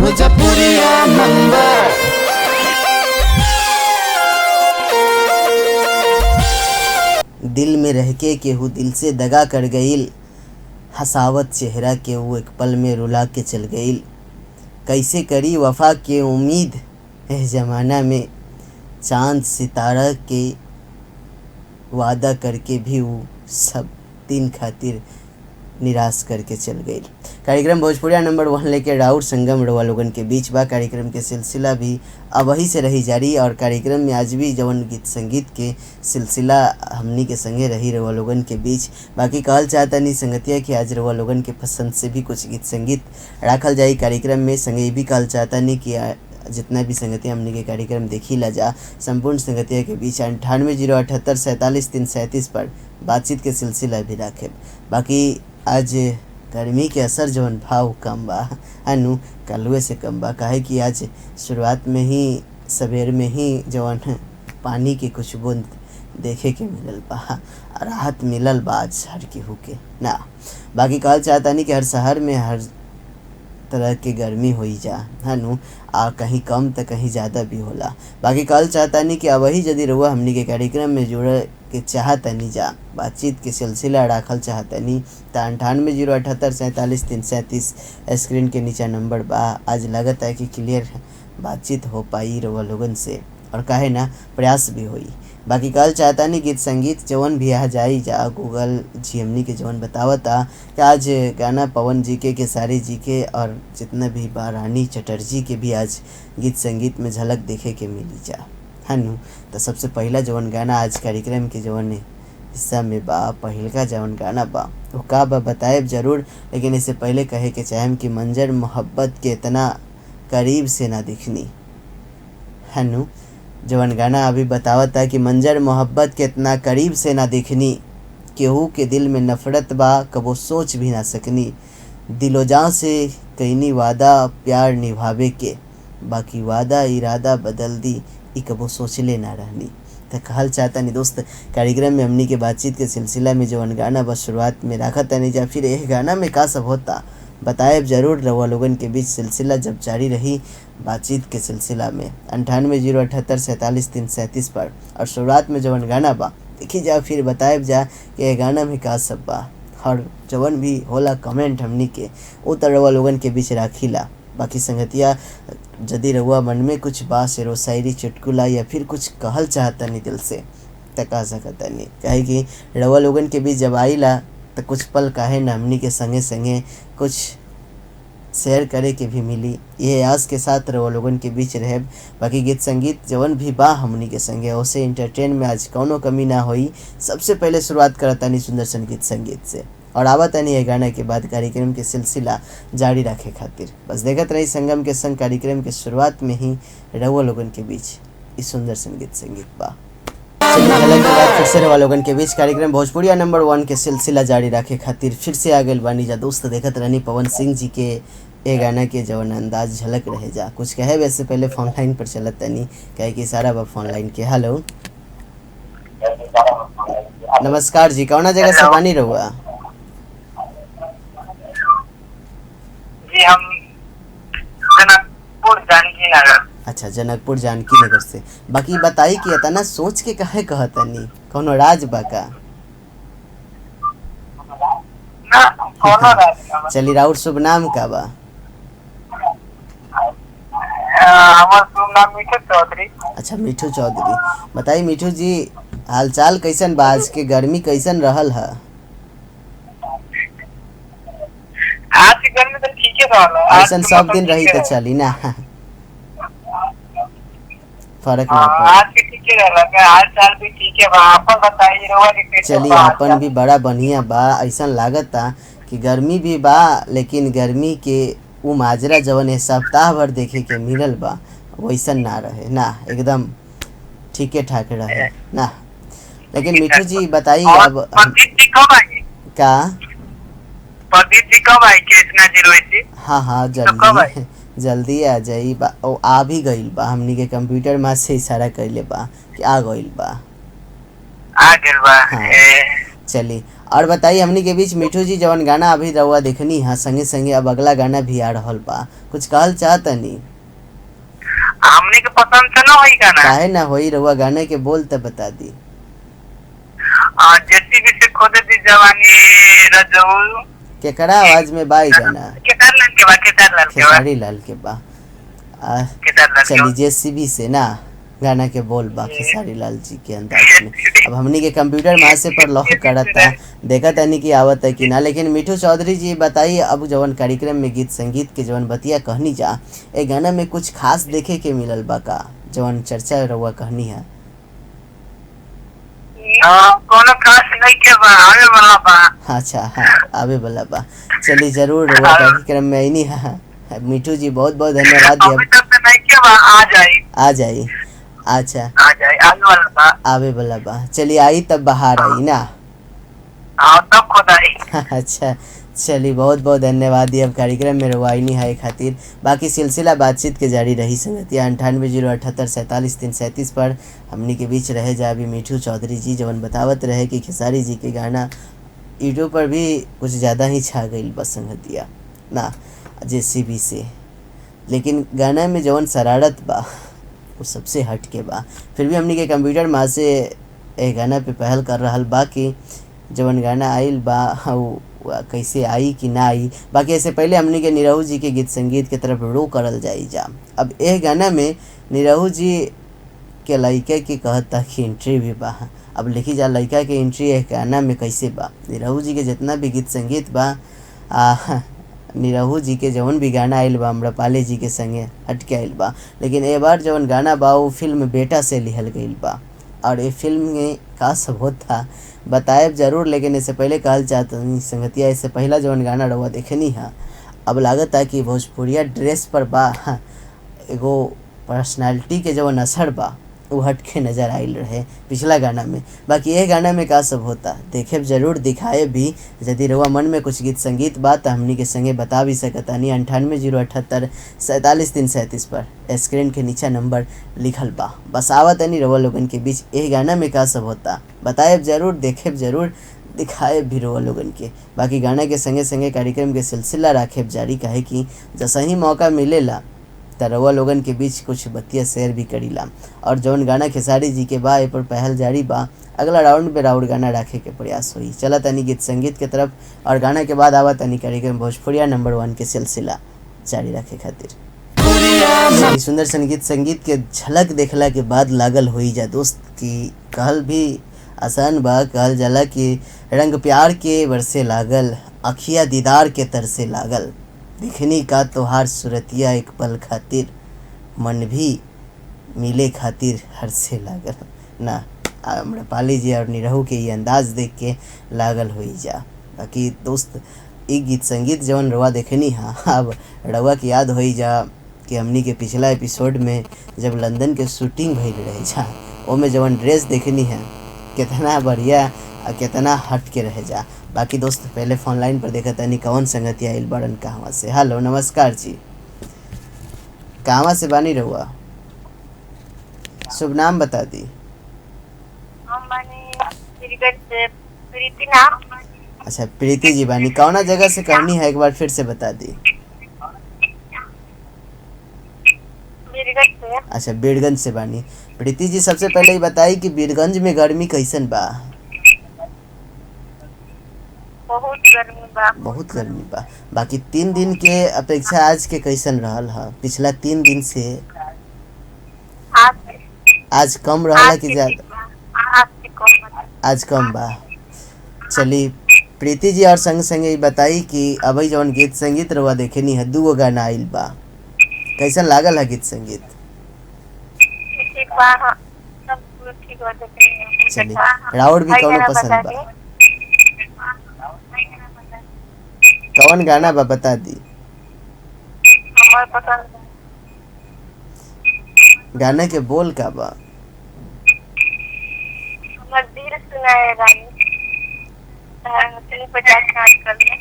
भोजपुरिया नंबर। दिल में रह के केहू दिल से दगा कर गईल, हसावत चेहरा के वो एक पल में रुला के चल गईल। कैसे करी वफा के उम्मीद एह ज़माना में, चांद सितारा के वादा करके भी वो सब दिन खातिर निराश करके चल गई। कार्यक्रम भोजपुरिया नंबर 1 लेके राउर संगम रवा लोगन के बीच बा। कार्यक्रम के सिलसिला भी अब वही से रही जारी और कार्यक्रम में आज भी जवन गीत संगीत के सिलसिला हमनी के संगे रही रवा लोगन के बीच। बाकी कहल चाहता नहीं संगतिया कि आज रवा लोगन के पसंद से भी कुछ गीत संगीत राखल जाई कार्यक्रम में। संगे ये भी कहल चाहता नहीं कि जितना भी संगतिया हमनी के कार्यक्रम देखी ला जा, संपूर्ण संगतिया के बीच 98 0 78 47 337 पर बातचीत के सिलसिला भी राखे। बाकी आज गर्मी के असर जवन भाव कम बा अनु कलुए से कम बा, काहे कि आज शुरुआत में ही सवेर में ही जवन पानी के कुछ बूंद देखे के मिलल बा, राहत मिलल बा आज हर केहू के ना। बाकी कहल चाहता नहीं कि हर शहर में हर तरह के गर्मी होई जा हनु, आ कहीं कम तो कहीं ज़्यादा भी होला। बाकी कहल चाहता नहीं कि अब वही यदि रहुआ हमनी के कार्यक्रम में जुड़े के चाहतनी जा, बातचीत के सिलसिला राखल चाहतनी त 98 0 78 47 337 स्क्रीन के नीचे नंबर बा। आज लगता है कि क्लियर बातचीत हो पाई रहुआ लोगन से और काहे ना प्रयास भी होई। बाकी कहल चाहता नहीं गीत संगीत जवन भी आ जाई जा, गूगल जी हमनी के जवन बतावता कि आज गाना पवन जी के, खेसारी जी के और जितना भी बा रानी चटर्जी के भी आज गीत संगीत में झलक देखे के मिली जा हनु। तो सबसे पहला जवन गाना आज कार्यक्रम के जवन हिस्सा में बा, पहिलका जवन गाना बा वो का बा बताएब ज़रूर, लेकिन इससे पहले कहे के चाहेम कि मंजर मोहब्बत के इतना करीब से ना दिखनी हनु। जवन गाना अभी बतावता कि मंजर मोहब्बत के इतना करीब से ना देखनी, केहू के दिल में नफ़रत बा कबो सोच भी ना सकनी, दिलो जान से कईनी वादा प्यार निभावे के, बाकी वादा इरादा बदल दी ई कबो सोचले ना रहनी। तो कहल चाहता नहीं दोस्त कार्यक्रम में हमनी के बातचीत के सिलसिला में जवन गाना बस शुरुआत में रखा नहीं जा, फिर यह गाना में का सब होता बताएब ज़रूर रवा लोगन के बीच सिलसिला जब जारी रही बातचीत के सिलसिला में 98 0 78 47 337 पर। और शुरुआत में जवन गाना बा देखी जा, फिर बताएब जा कि यह गाना में का सब बा और जवन भी होला कमेंट हमनी के वो तो रवा लोगन के बीच राखीला। बाकी संगतिया यदि रहुआ मन में कुछ बा शेरो शायरी चुटकुला या फिर कुछ कहल चाहता नहीं दिल से त कह सकता नहीं, काहे कि रहुआ लोगन के बीच जब आईला तो कुछ पल काहे ना हमनी के संगे संगे कुछ शेयर करे के भी मिली, ये आस के साथ रहुआ लोगन के बीच रहे। बाकी गीत संगीत जवन भी बा हमनी के संगे उसे इंटरटेन में आज कौनो कमी ना होई। सबसे पहले शुरुआत करता नहीं सुंदर संगीत संगीत से और आवत नहीं है गाना के बाद कार्यक्रम के सिलसिला जारी रखे खातिर बस देखत रही संगम के संग कार्यक्रम के शुरुआत में ही रहुआ लोगन के बीच इस सुंदर संगीत संगीत बा। झलक के बाद फिर से रवा लोगन के बीच कार्यक्रम भोजपुरिया नंबर 1 के सिलसिला जारी रखे खातिर फिर से आ गइल बानी जा दोस्त। देखत रहनी पवन सिंह जी के ए गाना के जवन अंदाज झलक रहे जा। कुछ कहे वैसे पहले फोन लाइन पर चलत तनी, कहे कि सारा बा फोन लाइन के। हेलो नमस्कार जी, कौना जगह से बानी रहुआ? जी हम जनकपुर जानकी नगर। अच्छा जनकपुर जानकी नगर से। बाकी बताई कि इतना सोच के काहे कहतनी, कोनो राज बा का? ना कोनो राज ना। चली राउर शुभ नाम का बा? हमार शुभ नाम मिठू चौधरी। अच्छा मिठू चौधरी, बताई मिठू जी हालचाल कैसन बा? आज के गर्मी कैसन रहल है? आज के गर्मी तो ठीक है रहल। ऐसन सब दिन रही तो चली ना, फर्क ना पड़े। आज के ठीक रहल, हाल चाल भी ठीक है बा। अपन बताइए रहुआ के कैसे चली बा हाल अपन चाल? भी बड़ा बढ़िया बा। ऐसन लागता कि गर्मी भी बा लेकिन गर्मी के उ माजरा जवन है सप्ताह भर देखे के मिलल बा वैसन ना रहे ना, एकदम ठीके ठाक रहे ना। लेकिन मिठू जी बताई और अब प्रदीप जी कब आई? का? प्रदीप जी कब आई? कृष्णा जी रोहित जी हाँ हाँ तो कब आई? जल्दी जल्दी आ जाई बा। ओ आ भी गइल बा, हमनी के कंप्यूटर में से इशारा कइले बा कि आ गइल बा। आ गइल बा। हाँ। ए, चली और बताइए हमनी के बीच मिठू जी जवन गाना अभी रउआ देखनी हा, संगे संगे अब अगला गाना भी आ रहल बा, कुछ कहल चाहतनी? हमनी के पसंद से ना होई गाना। काहे ना होई, रउआ गाने के बोल त बता दी। जेसीबी से खोदे दी जवानी रजऊ। केकरा आवाज में बा ई गाना? केदार लाल के बा, केदार लाल के बा। खेसारी लाल के बा। केदार लाल के चली बा। जेसीबी से ना गाना के बोल बा खेसारी लाल जी के अंदाज में। अब हमनी के कंप्यूटर मासे पर लॉक करता, देखा तनी कि आवत है कि ना। लेकिन मिठू चौधरी जी बताइए, अब जवन कार्यक्रम में गीत संगीत के जवन बतिया कहनी जा, ए गाना में कुछ खास देखे के मिलल बा का, जवन चर्चा रउआ कहनी है? हाँ, कोनो खास नहीं के बा, आवे वाला बा। अच्छा हाँ, आवे वाला बा। चलिए जरूर रउआ कार्यक्रम में आईनी है मिठू जी, बहुत बहुत धन्यवाद। अभी तक तो नहीं के बा, आ जाई। आ जाई, अच्छा आ जाई, आवे वाला बा। आवे वाला बा, चलिए आई तब बाहर आई ना। हाँ तब खुद आई। अच्छा चलिए बहुत बहुत धन्यवाद अब कार्यक्रम में रवाइनी है खातिर। बाकी सिलसिला बातचीत के जारी रही संगतिया 9808747337 पर हमनी के बीच रहे जा अभी मिठू चौधरी जी जवन बतावत रहे कि खेसारी जी के गाना यूट्यूब पर भी कुछ ज़्यादा ही छा गई बस संगतिया ना जेसीबी से, लेकिन गाना में जवन शरारत बा वो सबसे हट के बा। फिर भी हमनी के कंप्यूटर माँ से ए गाना पे पहल कर रहल बा कि जवन गाना आइल बा वो कैसे आई कि ना आई। बाकी ऐसे पहले हमनी के निरहू जी के गीत संगीत के तरफ रो करल जाई जा। अब एह गाना में निरहू जी के लड़का के कहता कि एंट्री भी बा। अब लिखी जा लड़का के एंट्री एह गाना में कैसे बा। निरहू जी के जितना भी गीत संगीत बा, निरहू जी के जवन भी गाना आइल बा अम्रपाली जी के संगे हट के आइल बा, लेकिन ए बार जवन गाना बा वो फिल्म बेटा से लिहल गइल बा। और ये फिल्म में का सब होता बताएब जरूर, लेकिन इससे पहले कहल चाहतनी संगतिया, इससे पहला जवन गाना रउआ देखनी है, अब लागत है कि भोजपुरिया ड्रेस पर बा एगो पर्सनालिटी के जवन असर बा वो हट के नज़र आइल रहे पिछला गाना में। बाकी ये गाना में का सब होता देखे जरूर, दिखाए भी। यदि रउआ मन में कुछ गीत संगीत बा तो हमनी के संगे बता भी सकतानी 9808747337 पर स्क्रीन के नीचे नंबर लिखल बा। बस आवतनी रउआ लोगन के बीच ये गाना में का सब होता बताए जरूर, देखे जरूर, दिखाए भी रउआ लोगन के। बाकी गाना के संगे संगे कार्यक्रम के सिलसिला राखे जारी, काहे कि जैसा ही मौका मिलेला त रउआ लोगन के बीच कुछ बतिया शेयर भी करीला। और जौन गाना खेसारी जी के बा ए पर पहल जारी बा, अगला राउंड में राउंड गाना रखे के प्रयास होई। चला तनी गीत संगीत के तरफ और गाना के बाद आवा तनी कार्यक्रम भोजपुरिया नंबर 1 के सिलसिला जारी रखे खातिर। सुंदर संगीत संगीत के झलक देखला के बाद लागल होई जा दोस्त की कहल भी आसान बा, कहल जाला कि रंग प्यार के बरसे लागल, अखिया दीदार के तरसे लागल, दिखनी का तोहार सुरतिया एक पल खातिर, मन भी मिले खातिर हर से लागल ना। अम्रपाली जी और निरहू के ये अंदाज देख के लागल होई जा। बाकी दोस्त ई गीत संगीत जवन रउआ देखनी हाँ, अब रउआ के याद होई जा कि हमनी के पिछला एपिसोड में जब लंदन के शूटिंग भइल रहे जा, ओमे जवन ड्रेस देखनी है कितना बढ़िया और कितना हट के रह जा। बाकी दोस्त पहले फोन लाइन पर देखा तनी कौन संगतिया आइल बड़न कहवा से। हेलो नमस्कार जी, कहवा से बानी रहुआ? शुभ नाम बता दी। हम बानी से प्रीति नाम। अच्छा प्रीति जी बानी, कौना जगह से कहनी है एक बार फिर से बता दी। बीरगंज से। अच्छा बीरगंज से बानी प्रीति जी। सबसे पहले ही बताई कि बीरगंज में गर्मी कैसन बा? बहुत गर्मी बा। बहुत गर्मी बा। बाकी 3 दिन के अपेक्षा आज के कैसन रहल है? पिछला 3 दिन से आज कम रहला कि ज्यादा? आज कम बा। चली प्रीति जी, और संग संगे बताई कि अभी जवन गीत संगीत रउआ देखेनी है, 2 गाना आइल बा, कैसन लागल है गीत संगीत? ठीक बा, सब ठीक बा। चली राउर भी कौन पसंद बा? कौन गाना बा बता दी। गाना के बोल का बा? दिल सुनाए रानी।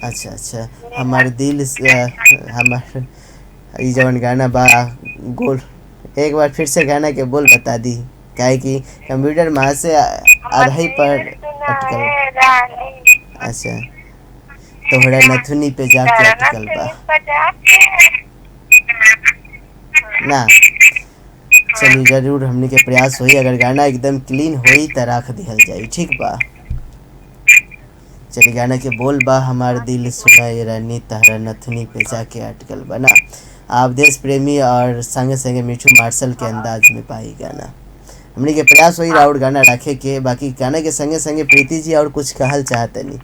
अच्छा अच्छा, हमार दिल हमार ई जवन गाना बा गोल, एक बार फिर से गाना के बोल बता दी, काहे कि कंप्यूटर वहाँ से आधा ही पर अटकल। अच्छा, तोहरा नथुनी पे जाके अटकल बा ना। चलिए जरूर हमनी के प्रयास होई, अगर गाना एकदम क्लीन होई त राख दिहल जाई, ठीक बा। चलिए गाना के बोल बा हमार दिल सुनाए रानी तहरा नथुनी पे जाके अटकल बा ना। आप देश प्रेमी और संगे संगे मिठू मार्शल के अंदाज में पाई गाना। हमनी के प्रयास होई राउर गाना रखे के। बाकी गाना के संगे संगे प्रीति जी और कुछ कहल चाहतनी?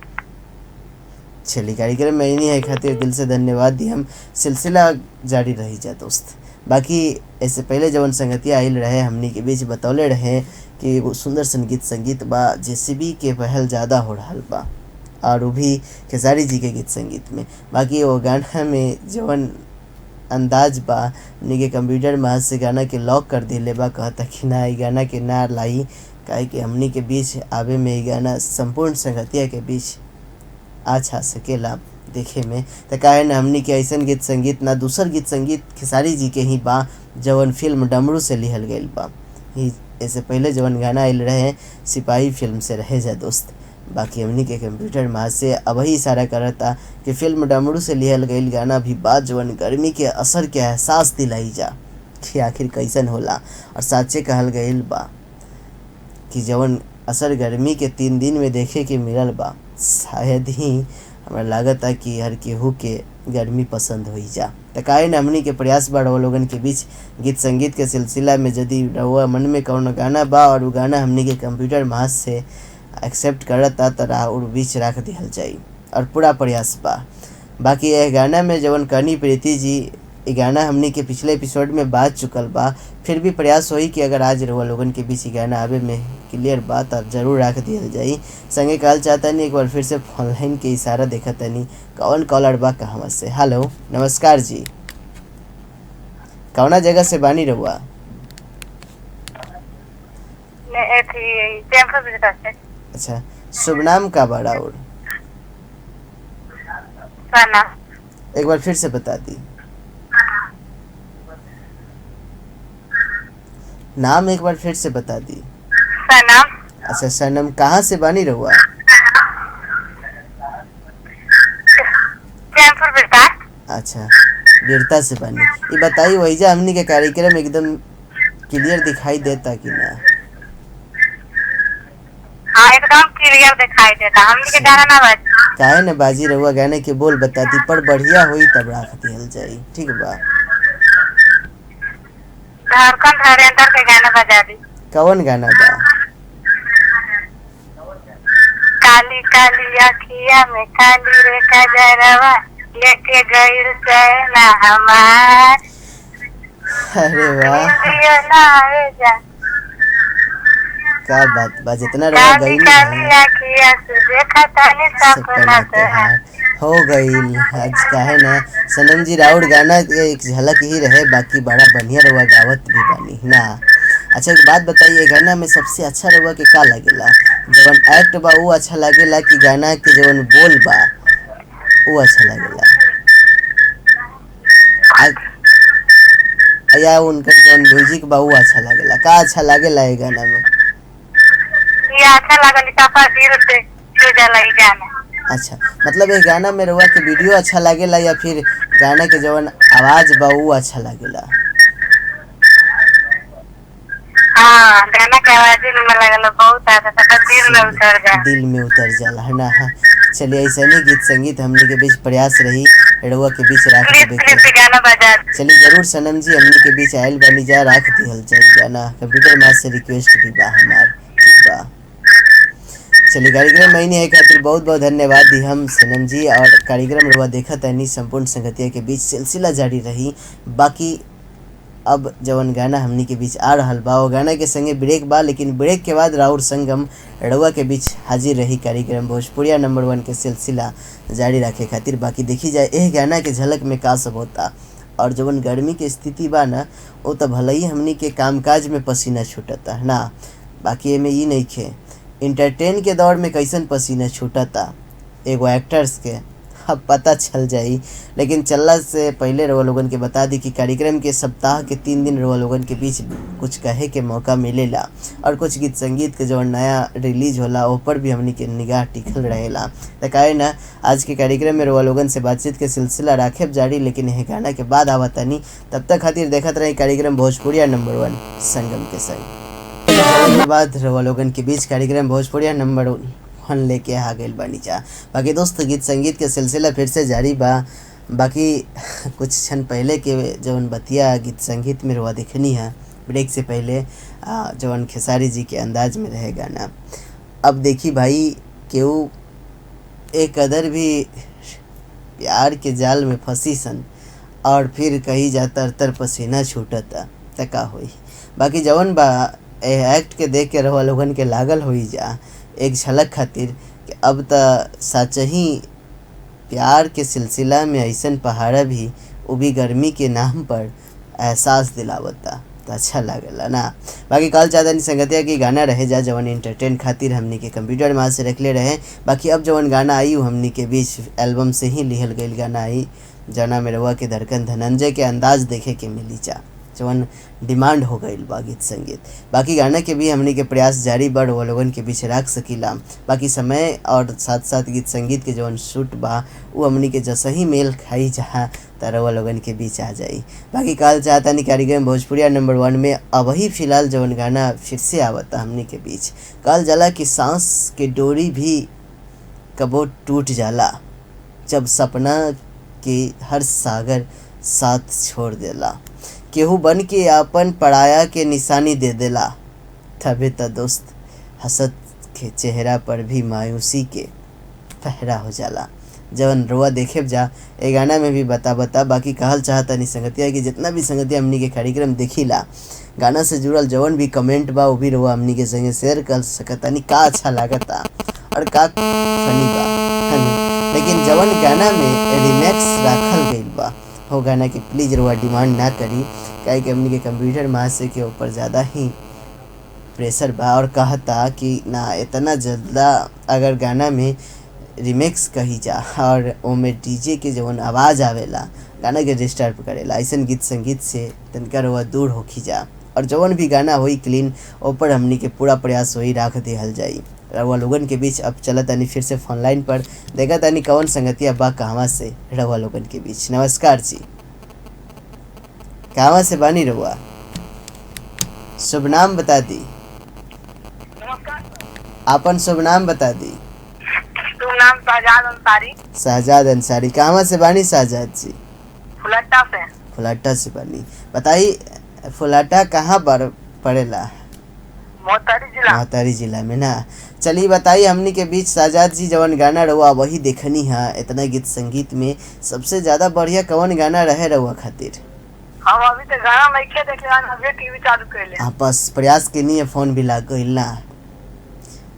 चलिए कार्यक्रम में इन्हीं है खातिर दिल से धन्यवाद दी हम, सिलसिला जारी रही जा दोस्त। बाकी ऐसे पहले जवन संगतिया आइल रहे हमनी के बीच बतौले रहे कि एगो सुंदर संगीत संगीत बा जेसीबी के पहल ज़्यादा हो रहा बा और वो भी खेसारी जी के गीत संगीत में। बाकी वो गाना में जवन अंदाज बा हमनी के कंप्यूटर में से गाना के लॉक कर दिले बा, कहता कि ना ई गाना के ना लाई, काहे कि हमनी के बीच आवे में ई गाना संपूर्ण संगतिया के बीच अच्छा सकेला देखे में। त काहे ना हमनी के ऐसन गीत संगीत ना दूसर गीत संगीत खेसारी जी के ही बा जवन फिल्म डमरू से लिहल गईल बा। ऐसे पहले जवन गाना आयल रहे सिपाही फिल्म से रहे जा दोस्त। बाकी हमनी के कंप्यूटर में से अब ही इशारा करता कि फिल्म डमरू से लिहल गईल गाना भी बा जवन गर्मी के असर के एहसास दिलाई जा कि आखिर कैसन होला। और साचे कहल गईल बा कि जवन असर गर्मी के 3 दिन में देखे के मिलल बा, शायद ही हमरा लागता कि हर केहू के गर्मी पसंद होई जा। त काहे न हमनी के प्रयास बा रउआ लोगन के बीच गीत संगीत के सिलसिला में यदि रउआ मन में कौनो गाना बा और उ गाना हमनी के कंप्यूटर महाज से एक्सेप्ट करता त राउर बीच रख दिहल जाई और पूरा प्रयास बा। बाकी यह गाना में जवन कनी प्रीति जी ई गाना हमनी के पिछले एपिसोड में बाज चुकल बा, फिर भी प्रयास होई कि अगर आज रउआ लोगन के बीच ई गाना आवे में क्लियर बा त जरूर रख दिहल जाई। संगे कहल चाहतनी एक बार फिर से फोन लाइन के इशारा देखतनी कौन कॉलर बा कहवा से। हेलो नमस्कार जी, कौना जगह से बानी रउआ? अच्छा, शुभ नाम का बड़ा और एक बार फिर से बता दी नाम, एक बार फिर से बता दी। सनम। अच्छा सनम, कहाँ से बानी रहुआ? अच्छा वीरता से बानी। ये बताई वहीजा हमनी के कार्यक्रम एकदम क्लियर दिखाई देता कि ना? हाँ एकदम क्लियर दिखाई देता, हमनी के गाना ना बाजी। काहे ना बाजी रहुआ, गाने के बोल बता दी पर बढ़िया होई तब राख दिहल जाई, ठीक बा। धड़कन धरेंद्र के गाना बजा दी। कौन गाना बा? काली काली अखिया में काली रे कजरवा लेके गइल चैना हमार। अरे वाह, क्या बात बा, जितना रहा गई हो गई आज काहे ना सनम जी राउर गाना एक झलक ही रहे, बाकी बड़ा बढ़िया रहुआ गावत भी बानी ना। अच्छा एक बात बताइए, गाना में सबसे अच्छा रहुआ के का लगेला? जवन एक्ट बा वो अच्छा लगेला कि गाना के जवन बोल बा वो अच्छा लगेला? या उनका जवन म्यूजिक बा वो अच्छा लगेला? का अच्छा लगेला ये गाना में? ये अच्छा लागल दिल से छू जाला ई गाना। अच्छा मतलब ये गाना में रहुआ के वीडियो अच्छा लागेला या फिर गाना के जवन आवाज बा वो अच्छा लागेला? हाँ गाना के आवाज में लागल बहुत अच्छा, दिल में उतर जाला, दिल में उतर जाला है ना। हाँ चलिए ऐसे ही गीत संगीत हमने के बीच प्रयास रही रहुआ के बीच राख देवे के। गाना बजा चलिए जरूर सनम जी हमने के बीच आयल बनी जा, राख दिहल जाई गाना। कंप्यूटर मास से रिक्वेस्ट भी बा हमार, ठीक बा। चलिए कार्यक्रम महीने है खातिर बहुत बहुत धन्यवाद दी हम सनम जी। और कार्यक्रम रुआ देखा तनी संपूर्ण संगतिया के बीच सिलसिला जारी रही। बाकी अब जवन गाना हमनी के बीच आ रहा बा वो गाना के संगे ब्रेक बा, लेकिन ब्रेक के बाद राउर संगम रउआ के बीच हाजिर रही कार्यक्रम भोजपुरिया नंबर 1 के सिलसिला जारी रखे खातिर। बाकी देखी जाए एह गाना के झलक में का सब होता और जवन गर्मी के स्थिति बा ना वो तो भले ही हमनी के कामकाज में पसीना छूटता ना, बाकी एमे ई नहीं खे इंटरटेन के दौर में कैसन पसीना छूटता एगो एक्टर्स के अब पता चल जाई। लेकिन चलला से पहले रउआ लोगन के बता दी कि कार्यक्रम के सप्ताह के 3 दिन रउआ लोगन के बीच कुछ कहे के मौका मिलेला और कुछ गीत संगीत के जवन नया रिलीज होला ऊपर भी हमनी के निगाह टिकल रहेला। त काहे ना आज के कार्यक्रम में रउआ लोगन से बातचीत के सिलसिला राखेब जारी, लेकिन यह गाना के बाद आवतानी। तब तक खातिर देखत रही कार्यक्रम भोजपुरिया नंबर 1 संगम के संग। बाद रउआ लोगन के बीच कार्यक्रम भोजपुरिया नंबर 1 लेके आ गइल बानी जा। बाकी दोस्त गीत संगीत के सिलसिला फिर से जारी बा। बाकी कुछ क्षण पहले के जवन बतिया गीत संगीत में रुआ देखनी है ब्रेक से पहले, जवन खेसारी जी के अंदाज में रहे गाना। अब देखी भाई केहू एक कदर भी प्यार के जाल में फंसी सन और फिर कहीं जातर तर पसीना छूटता त का होई। बाकी जवन बा ए एक्ट के देख के रहुआ लोगन के लागल होई जा एक झलक खातिर कि अब त सच ही प्यार के सिलसिला में ऐसन पहाड़ा भी वो भी गर्मी के नाम पर एहसास दिलावता त अच्छा लागेला ना। बाकी कल ज़्यादा नहीं संगतिया कि गाना रहे जा जवन एंटरटेन खातिर हमनी के कंप्यूटर में से रखले रहे। बाकी अब जवन गाना आई हमनी के बीच एल्बम से ही लिहल गई गाना आई, जना में रउआ के धड़कन धनंजय के अंदाज देखे के मिली जा जवन डिमांड हो गई बा गीत संगीत। बाकी गाना के भी हमनी के प्रयास जारी बा वो लोगन के बीच रख सकीला। बाकी समय और साथ साथ गीत संगीत के जवन शूट बा वो हमनी के जैसे ही मेल खाई जहाँ रउआ लोगन के बीच आ जाई। बाकी काल चाहता नहीं कार्यक्रम भोजपुरिया नंबर 1 में अब ही फिलहाल जवन गाना फिर से आवता हमनी के बीच। काल जाला कि सांस के डोरी भी कबो टूट जाला जब सपना के हर सागर साथ छोड़ देला, केहू बन के अपन पराया के निशानी दे देला, तबे त दोस्त हसत के चेहरा पर भी मायूसी के पहरा हो जाला। जवन रुआ देखे जा ए गाना में भी बता बता। बाकी कहल चाहता नहीं संगतिया कि जितना भी संगतिया हमनी के कार्यक्रम देखिला गाना से जुड़ल जवन भी कमेंट बा वो भी रुआ हमनी के संगे शेयर कर सकता नहीं, का अच्छा लागता और का फनी बा है। लेकिन जवन गाना में रिमैक्स राखल गइल बा हो गाना की प्लीज़ रुआ डिमांड ना करी, काहे कि हमनी के कंप्यूटर महाशय के ऊपर ज़्यादा ही प्रेशर बा और कहता कि ना इतना ज़्यादा अगर गाना में रिमिक्स कही जा और ओमे डीजे के जवन आवाज़ आवेला गाना के डिस्टर्ब करेला, ऐसन गीत संगीत से तनका रुआ दूर होखी जा और जवन भी गाना होई क्लीन ऊपर हमनी के पूरा प्रयास होई राख देहल जाई रउआ लोगन के बीच। अब चलत तनी फिर से फोन लाइन पर देखा तनी कौन संगतिया बा कहवा से रउआ लोगन के बीच। नमस्कार जी, कहवा से बानी रउआ? शुभ नाम बता दी। आपन शुभ नाम बता दी। शुभ नाम शहजाद अंसारी। शहजाद अंसारी, कहवा से बानी शहजाद जी? फुलाटा से। फुलाटा से बानी। बताई फुलाटा कहाँ पर पड़ेला? मोहतारी जिला। मोहतारी जिला में ना। चलिए बताइए हमनी के बीच शहजाद जी जवन गाना रहुआ वही देखनी है, इतना गीत संगीत में सबसे ज्यादा बढ़िया कौन गाना रहे रहुआ खातिर? हम अभी तो गाना नहीं देखे, अभी टीवी चालू कइले। हाँ बस प्रयास के नहीं फोन भी लाग गइल ना।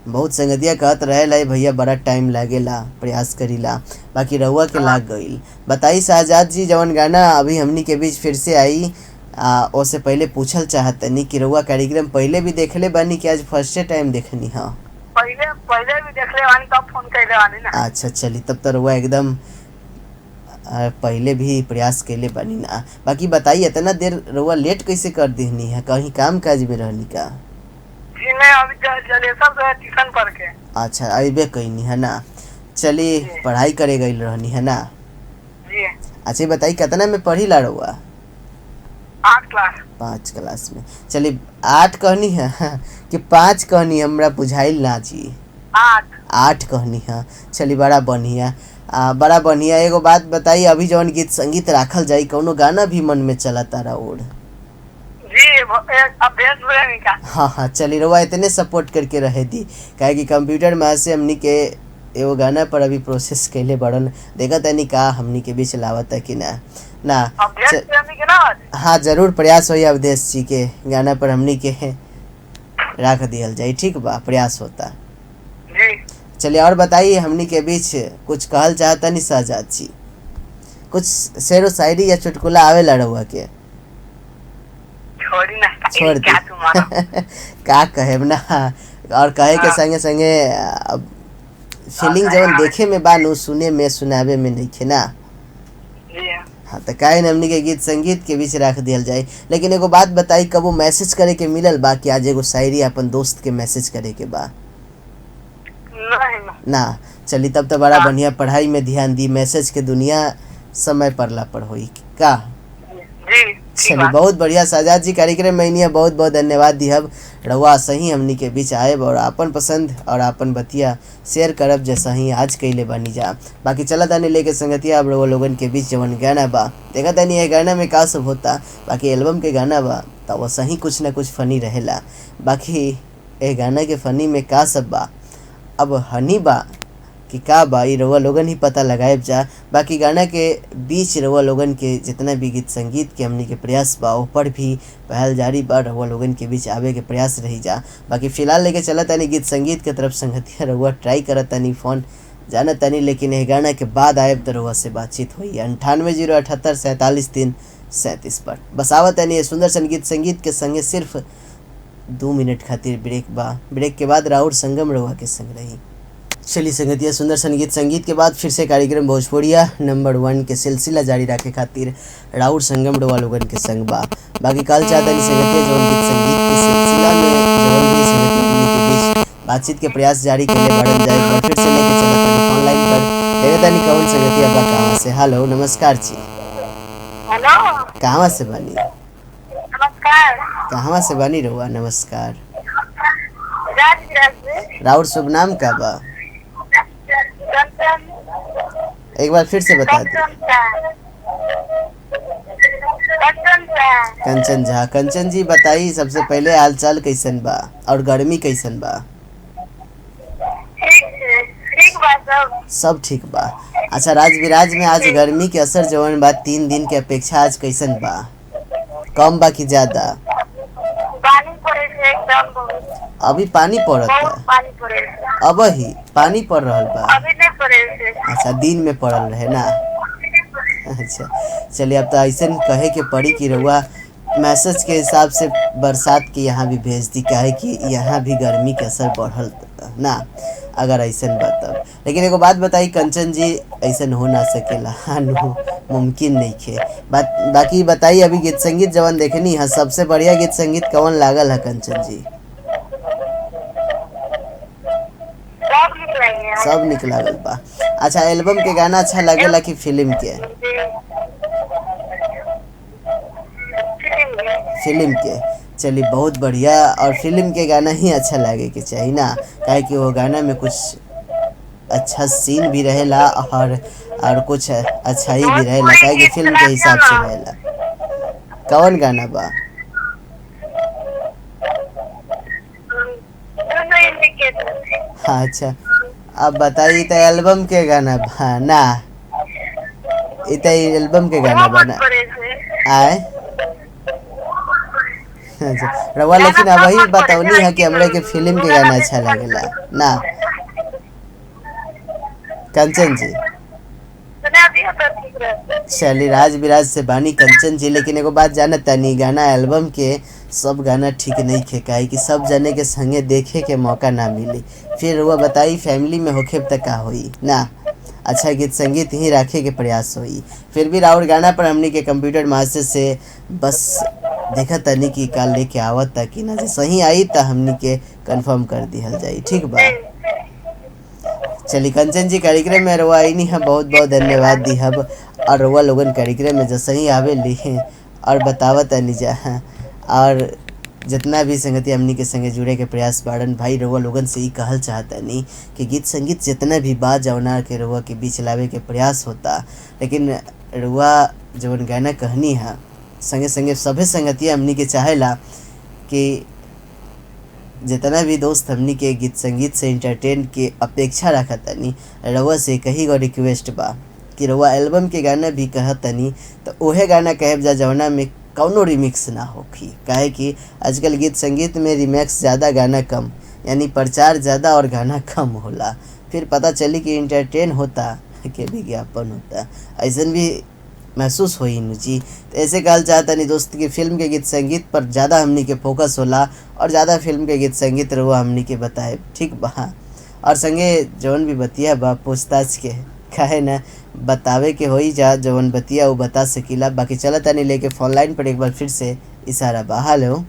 बहुत संगतिया कहत रहे भैया बड़ा टाइम लागेला प्रयास करीला, बाकी रहुआ के लाग गइल। बताई शहजाद जी जवन गाना अभी हमनी के बीच फिर से आई ओसे पहले पूछल चाहतनी कि रउआ कार्यक्रम पहले भी देखले बानी कि आज फर्स्ट टाइम देखनी? हाँ पहले पहले भी देखले बानी तब फोन कइले बानी ना। अच्छा चली तब तो रउआ एकदम पहले भी प्रयास कइले बानी ना। बाकी बताइए इतना देर रउआ लेट कैसे कर देहनी है, कहीं काम काज में रहनी का? जी मैं अभी जलेसर से ट्यूशन पढ़ के। अच्छा अबे कहीं है ना। चलिए पढ़ाई करे गई रहनी है ना जी। अच्छा बताइए कितना में पढ़ी ला रउआ? 8 क्लास। 5 क्लास में। चलिए 8 कहनी है कि 5 कहनी, हमरा बुझाइल ना जी। 8 कहनी है। चलिए बड़ा बढ़िया, बड़ा बढ़िया। एगो बात बताई अभी जवन गीत संगीत राखल जाई कौनो गाना भी मन में चला तारा ओढ़? जी अभ्यास का। हाँ हाँ चलिए रउआ इतने सपोर्ट करके रहे दी, काहे कि कंप्यूटर में से हमनी के एगो गाना पर अभी प्रोसेस कैले बड़न, देखा तनी का हमनी के बीच लावता कि ना ना। हाँ जरूर प्रयास होई अवधेश जी के गाना पर हमनी के राख दियल जाए, ठीक बा प्रयास होता जी। चलिए और बताइए हमनी के बीच कुछ कहल चाहता नहीं शहजाद जी? कुछ शेर शायरी या चुटकुला आवेला रउआ के? छोड़ी ना छोड़ दी का कहे ना, और कहे के संगे संगे अब फीलिंग जवन देखे में बा नु सुने में सुनावे में नहीं ना। हाँ तो काहे न हमनी के गीत संगीत के बीच रख दियल जाए। लेकिन एगो बात बताई, कबो मैसेज करे के मिलल बा कि आज एगो शायरी अपन दोस्त के मैसेज करे के बा? नहीं। ना। चली तब तो बड़ा बढ़िया, पढ़ाई में ध्यान दी, मैसेज के दुनिया समय पड़ला पर होई का। जी ठीक चलिए बा। बहुत बढ़िया साजाद जी, कार्यक्रम में इनिया बहुत बहुत धन्यवाद दिहब। रउआ सही हमनी के बीच आएब और आपन पसंद और आपन बतिया शेयर करब जैसा ही आज कइले बानी जा। बाकी चला तानी लेके संगतिया अब रउआ लोगन के बीच जवन गाना बा, देखा तानी ये गाना में का सब होता। बाकी एल्बम के गाना बा तो वो सही कुछ ना कुछ फनी रहेला। बाकी ए गाना के फनी में का सब बा, अब हनी बा कि का बा, ई रउआ लोगन ही पता लगाएब जा। बाकी गाना के बीच रउआ लोगन के जितना भी गीत संगीत के हमनी के प्रयास बा ऊपर भी पहल जारी बा, रउआ लोगन के बीच आवे के प्रयास रही जा। बाकी फिलहाल लेके चला तानी गीत संगीत के तरफ संगतिया, रउआ ट्राई करत तानी फ़ोन जाना तानी, लेकिन एह गाना के बाद आएब तो रउआ से बातचीत होई 98 0 78 47 3 37 पर। बस आवत तानी ये सुंदर सन गीत संगीत के संगे सिर्फ 2 मिनट खातिर ब्रेक बा, ब्रेक के बाद राउर संगम रउआ के संग रही। चलिए संगतिया, सुंदर संगीत संगीत के बाद फिर से कार्यक्रम भोजपुरिया नंबर 1 के सिलसिला जारी रखे खातिर राउर संगम रउआ लोगन के संग बा। बाकी काल चाहता संगतिया जौन गीत संगीत के सिलसिला में जौन भी संगतिया हमनी के बीच बातचीत के प्रयास जारी के लिए बढ़ल जाए। एक बार फिर से लेके चला तानी फोन लाइन पर, देखा तानी कौन संगतिया बा कहाँ से। हेलो नमस्कार जी। हेलो कहाँ से बानी? नमस्कार। कहाँ से बानी रउआ? नमस्कार। राजगिरह से। राउर शुभ नाम का बा? कंचन। एक बार फिर से बता दी। कंचन झा। कंचन झा। कंचन जी बताई सबसे पहले हालचाल कैसन बा और गर्मी कैसन बा? ठीक है, ठीक बा सब। सब ठीक बा। अच्छा राजविराज में आज गर्मी के असर जवन बा 3 दिन के अपेक्षा आज कैसन बा, कम बा कि ज्यादा? पानी पड़े छे एकदम बहुत। अभी पानी पड़ता? बहुत पानी पड़े छे। अब ही पानी पड़ रहल बा? अभी नहीं पड़े छे। अच्छा दिन में पड़ल रहे ना। अच्छा चलिए, अब तो ऐसे कहे के पड़ी कि रउआ मैसेज के हिसाब से बरसात के यहाँ भी भेज दी, काहे कि यहाँ भी गर्मी के असर बढ़ल ना, अगर ऐसा बताब। लेकिन एगो बात बताई कंचन जी, ऐसा हो ना सकेला, हाँ नो मुमकिन नहीं खे बात। बाकी बताई अभी गीत संगीत जवन देखनी है, सबसे बढ़िया गीत संगीत कौन लागल है कंचन जी? सब निक लागे। सब निक लागल बा। अच्छा एल्बम के गाना अच्छा लागेला कि फिल्म के? फिल्म के। चलिए बहुत बढ़िया, और फिल्म के गाना ही अच्छा लागे के चाहिए ना, काहे कि वो गाना में कुछ अच्छा सीन भी रहेला और कुछ अच्छाई भी रहेला, काहे कि फिल्म के हिसाब से रहेला। कौन गाना बा? हाँ अच्छा अब बताइए, तो एल्बम के गाना बा ना? इ तो एल्बम के गाना बा ना? आए अच्छा रउआ, लेकिन अब वही बतौनी है कि हमरा के फिल्म के गाना अच्छा लागेला ना कंचन जी? चलिए राज विराज से बानी कंचन जी, लेकिन एगो बात जानत तानी, गाना एल्बम के सब गाना ठीक नहीं खे, काहे कि सब जने के संगे देखे के मौका ना मिली। फिर रउआ बताई फैमिली में होखे त का होई ना, अच्छा गीत संगीत ही रखे के प्रयास होई। फिर भी राउर गाना पर हमनी के कंप्यूटर मास्टर से बस देखा तनी कि काल लेके आवत ता कि ना, जे सही आई त हमनी के कंफर्म कर दिहल जाई, ठीक बा? चलिए कंचन जी कार्यक्रम में रउआ आईनी है, बहुत बहुत धन्यवाद दिहब। और रउआ लोगन कार्यक्रम में जैसे ही आवे ली और बतावत तनी जा, और जितना भी संगति हमनी के संगे जुड़े के प्रयास बाड़न भाई, रउआ लोगन से ई कहल चाहतनी कि गीत संगीत जितना भी बा जवना के रउआ के बीच लावे के प्रयास होता, लेकिन रउआ जवन गाना कहनी है संगे संगे सभे संगतिया हमनी के चाहेला कि जितना भी दोस्त हमनी के गीत संगीत से इंटरटेन के अपेक्षा रखतनी, रउआ से कही गो रिक्वेस्ट बा कि रउआ एल्बम के गाना भी कहतनी तो ओहे गाना कहब जा जवना में कौनो रिमिक्स ना होखी, काहे कि आजकल गीत संगीत में रिमिक्स ज़्यादा गाना कम, यानी प्रचार ज़्यादा और गाना कम होला। फिर पता चली कि इंटरटेन होता के विज्ञापन होता, ऐसा भी महसूस होई नु जी। तो ऐसे कहल चाहतनी दोस्त की फिल्म के गीत संगीत पर ज़्यादा हमनी के फोकस होला और ज़्यादा फिल्म के गीत संगीत रउआ हमनी के बताए, ठीक बा? और संगे जौन भी बतिया बा पूछताछ के काहे ना बतावे के होई जा जवन बतिया वो बता सकीला। बाकी चला तनी लेके फोन लाइन पर एक बार फिर से इशारा बा। हेलो,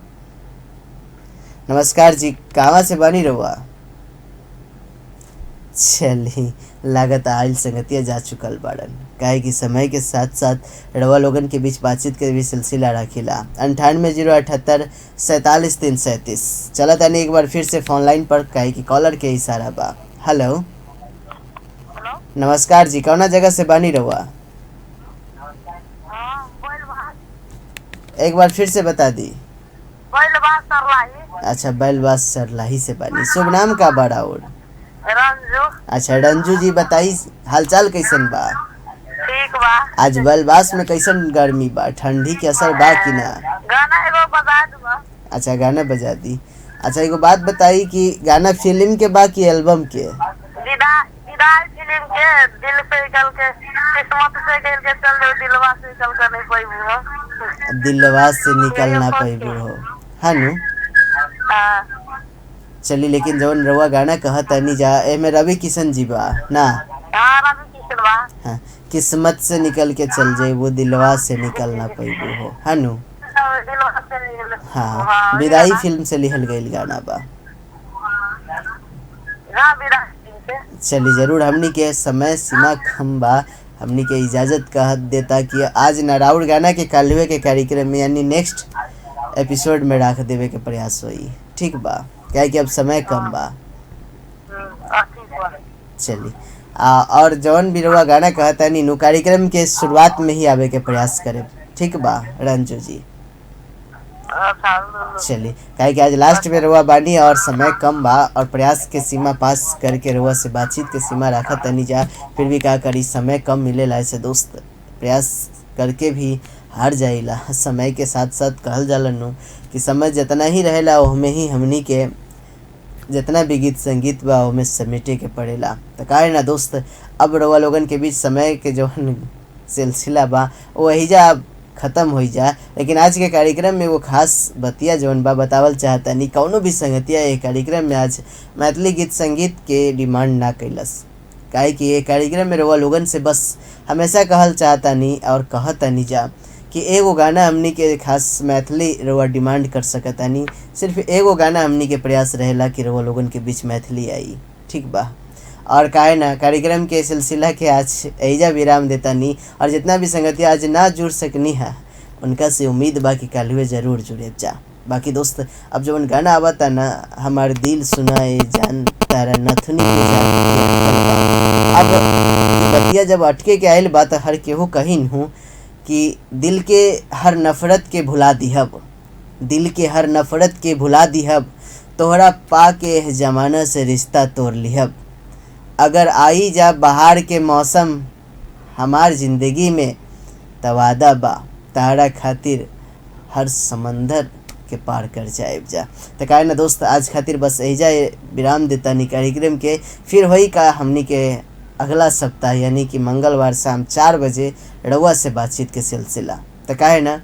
नमस्कार जी, कहवा से बनी रहुआ? चली लागत आयल संगतिया जा चुकल बाड़न, काहे कि समय के साथ साथ रवा लोगन के बीच बातचीत के भी सिलसिला रखिला। 98 078 47 337। चला तनी एक बार फिर से फोन लाइन पर, काहे कि कॉलर के इशारा बा। हेलो, नमस्कार जी, कौना जगह से बानी रहुआ? एक बार फिर से बता दी। अच्छा, बैलबास सरलाही से बानी। शुभ नाम का बड़ा और? रंजू। अच्छा रंजू जी, बताई हालचाल कैसन बा? ठीक बा। आज बैलबास में कैसन गर्मी बा, ठंडी के असर बा कि ना? गाना एगो बजा दो। अच्छा गाना बजा दी। अच्छा एगो बात बताई कि गाना फिल्म के बा कि एल्बम के? विदाई फिल्म के, दिल से निकल के, किस्मत से निकल के चल दो, दिलवा से निकल के नहीं पैबू हो। दिलवा से निकल ना पैबू हो, हाँ नु? हाँ। चली, लेकिन जवन रउआ गाना कहतानी जा एमे रवि किशन जी बा ना? हाँ रवि किशन बा। हाँ, किस्मत से निकल के चल जाए दिलवा से निकल ना पैबू हो, हाँ नु? हाँ, विदाई फिल्म से लिहल गईल गाना बा। चली जरूर, हमनी के समय सीमा कम बा, हमनी के इजाज़त कह देता कि आज नाराउर गाना के कालुए के कार्यक्रम में यानी नेक्स्ट एपिसोड में रख देवे के प्रयास होई, ठीक बा? क्या कि अब समय कम बा। चली और जौन भी रउआ गाना कहता नी नु कार्यक्रम के शुरुआत में ही आवे के प्रयास करे, ठीक बा रंजू जी? चलिए, काहे कि आज लास्ट में रउआ बानी और समय कम बा और प्रयास के सीमा पास करके रउआ से बातचीत के सीमा रखा तनी जा, फिर भी का करी समय कम मिलेला, ऐसे दोस्त प्रयास करके भी हार जाइला। समय के साथ साथ कहल जाला नु कि समय जितना ही रहेला ओहमे ही हमनी के जितना भी गीत संगीत बा ओमे समेटे के पड़ेला। तो काहे ना दोस्त, अब रउआ लोगन के बीच समय के जौन सिलसिला बा वो जा ख़त्म हो जा, लेकिन आज के कार्यक्रम में वो खास बतिया जौन बा बतावल चाहता नहीं। कौनो भी संगतिया ये कार्यक्रम में आज मैथिली गीत संगीत के डिमांड ना कैलस, काहे कि ये कार्यक्रम में रउआ लोगन से बस हमेशा कहल चाहता नहीं और कहता नहीं जा कि एगो गाना हमनी के खास मैथिली रउआ डिमांड कर सकता नहीं, सिर्फ एगो गाना हमनी के प्रयास रहेला कि रउआ लोगन के बीच मैथिली आई, ठीक बा? और काहे ना कार्यक्रम के सिलसिला के आज एजा विराम देता नहीं और जितना भी संगतिया आज ना जुड़ सकनी है उनका से उम्मीद बा कि कल हुए ज़रूर जुड़े जा। बाकी दोस्त अब जब गाना आवता ना, हमार दिल सुनाए जान तारा नथुनी के जान के अटकल बा। अब बतिया जब अटके के आयल बा त हर केहू कहिन हूँ कि दिल के हर नफ़रत के भुला दिहब, दिल के हर नफ़रत के भुला दिहब, तोहरा पा के एह ज़माना से रिश्ता तोड़ लिहब। अगर आई जा बहार के मौसम हमार ज़िंदगी में त वादा बा तारा खातिर हर समंदर के पार कर जाए जा। तो काहे ना दोस्त आज खातिर बस एजा विराम देता नी कार्यक्रम के, फिर होई का हमनी के अगला सप्ताह यानी कि मंगलवार शाम 4 बजे रउआ से बातचीत के सिलसिला। तो काहे ना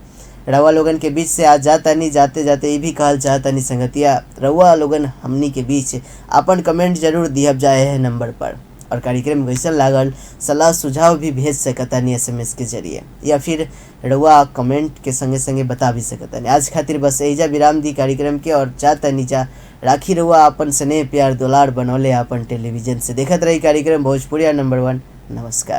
रउआ लोगन के बीच से आज जाता नहीं, जाते जाते ये भी कहल चाहता नहीं संगतिया रउआ लोगन हमनी के बीच अपन कमेंट जरूर दिहब जाए है नंबर पर, और कार्यक्रम कैसन लागल सलाह सुझाव भी भेज सकता नहीं SMS के जरिए, या फिर रउआ कमेंट के संगे संगे बता भी सकता नहीं। आज खातिर बस एजा विराम दी कार्यक्रम के और जाता नहीं जा राखी रउआ अपन स्नेह प्यार दुलार बनौले अपन टेलीविजन से देखत रही कार्यक्रम भोजपुरिया नंबर 1। नमस्कार।